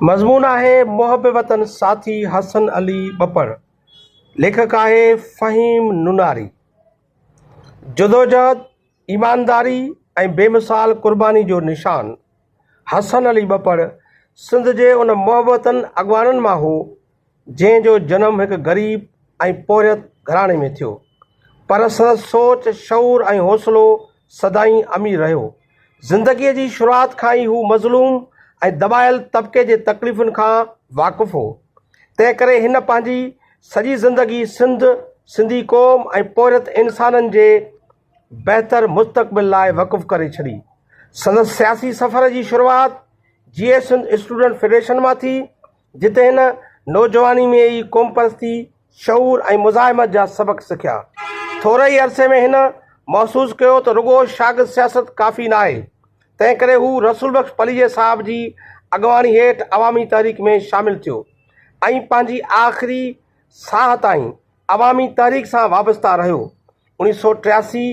مضمون آهي محب وطن ساٿي حسن علي ٻپڙ، ليکڪ آهي فهيم نوناري. جدوجهد، ايمانداري ۽ بي مثال قرباني جو نشان حسن علي ٻپڙ سنڌ جي ان محب وطن اڳواڻن مان هو، جنهن جو جنم هڪ غريب ۽ پورهيت گهراڻي ۾ ٿيو، پر سندس سوچ، شعور ۽ حوصلو سدائين امير رهيو. زندگيء جي شروعات کان ئي هو مظلوم ۽ دٻايل طبقي جي تڪليفن کان واقف هو. تنهن ڪري هن پنهنجي سڄي زندگي سنڌ، سنڌي قوم ۽ پورهيت انسانن جي بهتر مستقبل لاء وقف ڪري ڇڏي. سندس سياسي سفر جي شروعات جيئي سنڌ اسٽوڊنٽ فيڊريشن مان ٿي، جتي هن نوجواني ۾ ئي قومپرستي، شعور ۽ مزاحمت جا سبق سکيا. ٿوري ئي عرصي ۾ هن محسوس ڪيو ته رڳو شاگرد سياست ڪافي ناهي، تنهن ڪري هو رسول بخش پليجي صاحب جي اڳواڻي هيٺ عوامي تحريڪ ۾ شامل ٿيو ۽ پنهنجي آخري ساهه تائين عوامي تحريڪ سان وابسته رهيو. اوڻيهه سئو 83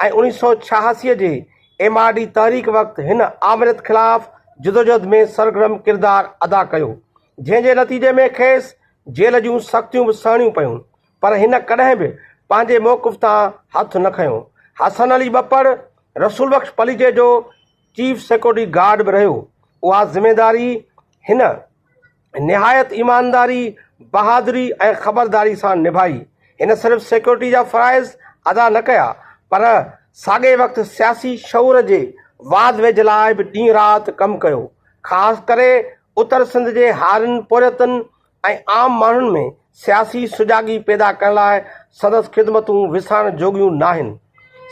۽ اوڻيهه سئو 86 جي ايم آر ڊي تحريڪ وقت هن آمريت خلاف جدوجهد ۾ سرگرم ڪردار ادا ڪيو، جنهن جي نتيجي ۾ کيس جيل جون سختيون به سهڻيون پيون، پر هن ڪڏهن به پنهنجي موقف تان هٿ نه کنيو. حسن علي ٻپڙ رسول بخش پليجي جو چيف سيڪيورٽي گارڊ به رهيو. اها ذميداري هن نهايت ايمانداري، بهادري ۽ خبرداري سان نڀائي. هن صرف سيڪيورٽي جا فرائض ادا نه ڪيا، پر ساڳئي وقت سياسي شعور جي واڌ ويجهه لاء به ڏينهن رات ڪم ڪيو. خاص ڪري اتر سنڌ جي هارين، پورهيتن ۽ عام ماڻهن ۾ سياسي سجاڳي پيدا ڪرڻ لاء سندس خدمتون وسارڻ جوڳيون ناهن.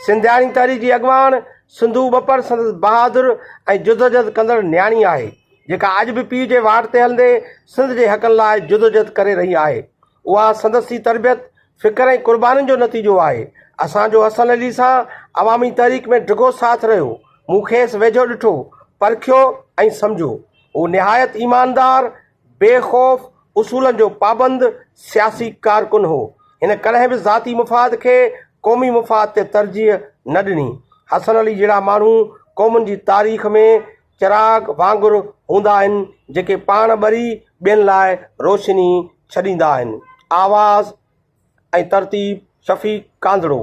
سنڌياڻي تحريڪ جي اڳواڻ سنڌو ٻپڙ سندس بهادر ۽ جدوجهد ڪندڙ نياڻي آهي، جيڪا اڄ به پيء جي واٽ تي هلندي سنڌ جي حقن لاء جدوجهد ڪري رهي آهي. اها سندس ئي تربيت، فڪر ۽ قربانين جو نتيجو آهي. اسان جو حسن علي سان عوامي تحريڪ ۾ ڊگهو ساٿ رهيو. مون کيس ويجهو ڏٺو، پرکيو ۽ سمجهيو. هو نهايت ايماندار، بي خوف، اصولن جو پابند سياسي ڪارڪن هو. هن ڪڏهن به ذاتي مفاد کي قومي مفاد تي ترجيح نه ڏني. حسن علي جهڙا ماڻهو قومن جي تاريخ ۾ چراغ وانگر هوندا آهن، جيڪي پاڻ ٻري ٻين لاء روشني ڇڏيندا آهن. آواز ۽ ترتيب شفيق ڪانڌڙو.